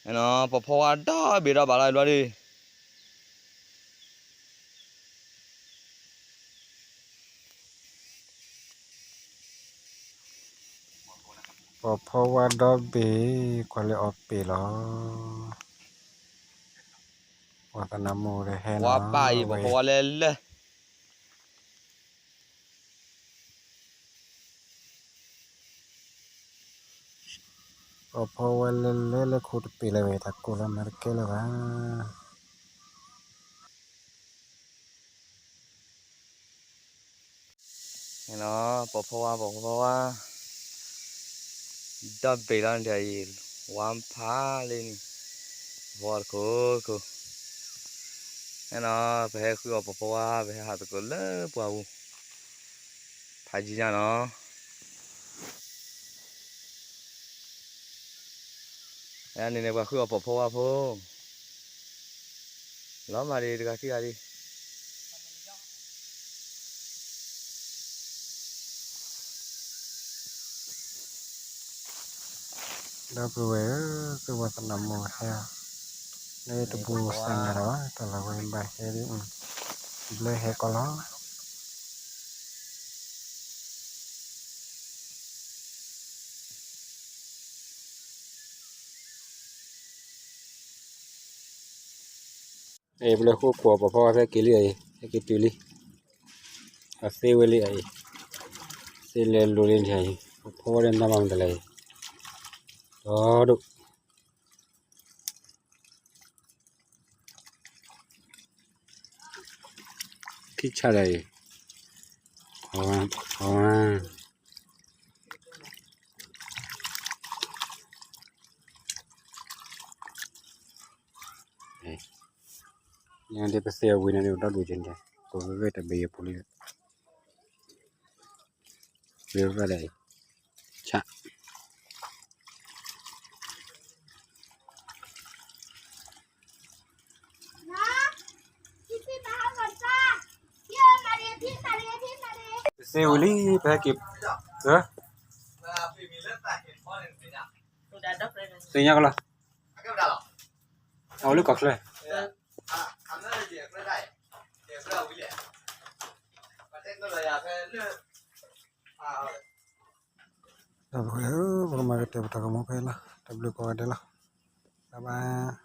နီၤ ပိာ်ဖီဝါဒီဘ့ၣ်ဒီးဘၣ်လီၤဘျီဒီး ပိာ်ဖီဝါဒီဘ့ၣ် ကွၢ်လၢအီၤပ့ၣ်လီၤ. ပှၤသနၢမူဒီးဟဲနီၤ ဝါပၢ်အံၤ ပိာ်ဖီဝါလဲၤလဲၤ ပိာ်ဖီဝါလဲၤလဲၤလၢခိတပ့ၣ်လၢၤဝဲ တၢ်ကိၢ်လီၤမၤတကဲလၢၤဘၣ်. နီၤ ပိာ်ဖီဝါ ပိာ်ဖီဝါ ဒီဘ့ၣ်လီၤန့ၣ်အံၤ ဝါဖးလံန့ၣ် ဝါတခိၣ်တခိၣ် နီၤ ပဟဲဃုအီၤပိာ်ဖီဝါ ပဟဲဟးသကိးလၢပှၢ်ပူၤ ဖးယံၤညါနီၤ န့ၣ်န့ၣ် ပှၤဃုအီၤပိာ်ဖီဝါဖိ လီၤမၢ်ဒံးတဂၤခံဂၤဒံး ဒီပုၢ်ဝဲၢ်ဧၢ, သုဝဲသနၢမူဟဲ, လၢတဘူးသးနၤလၢၤဘၣ်, တၢ်လီၢ်ဝဲဘၣ်ဟဲဒ်, ဘျၢဟဲကီးလီၤ. အံၤ ပလဲၤဃုကွၢ်ပိာ်ဖီဝါဖဲက့ၤလံအံၤ, ဟဲက့ၤတုၤလံ, အသ့ဝဲလံအံၤ, သ့လဲၤလိၤလံန့ၣ်အံၤ, ပိာ်ဖီဝါဒီးနးဘၣ်မတၤလဲၣ်အံၤ, ဒီဒိၣ် ခံဆၣ်လၢအံၤ, အဝဲ, အဝဲ, ဒ်ပသ့အဝံၤန့ၣ်ဒီး ဒီဒူၣ်က့ၤန့ၣ်, ပဂ့ၤဂ့ၤတဘ့ၣ်အပူၤလံ, ဝံၤဝဲဒၣ်အံၤ, ဆၣ် ပသ့ဝံၤလံ ပဟဲက့ၤ, သ့ၣ်ညါကလီၤ, အအိၣ်လၢကီၢ်ချၢ, ဒီပုၢ်ဝဲၢ်ဧၢ, ပကမၤကတၢၢ်ပတၢ်ဂီၤမူဖဲအံၤလီၤ, တၢ်ဘျုးကိးဂၤဒဲးလီၤ, bye bye.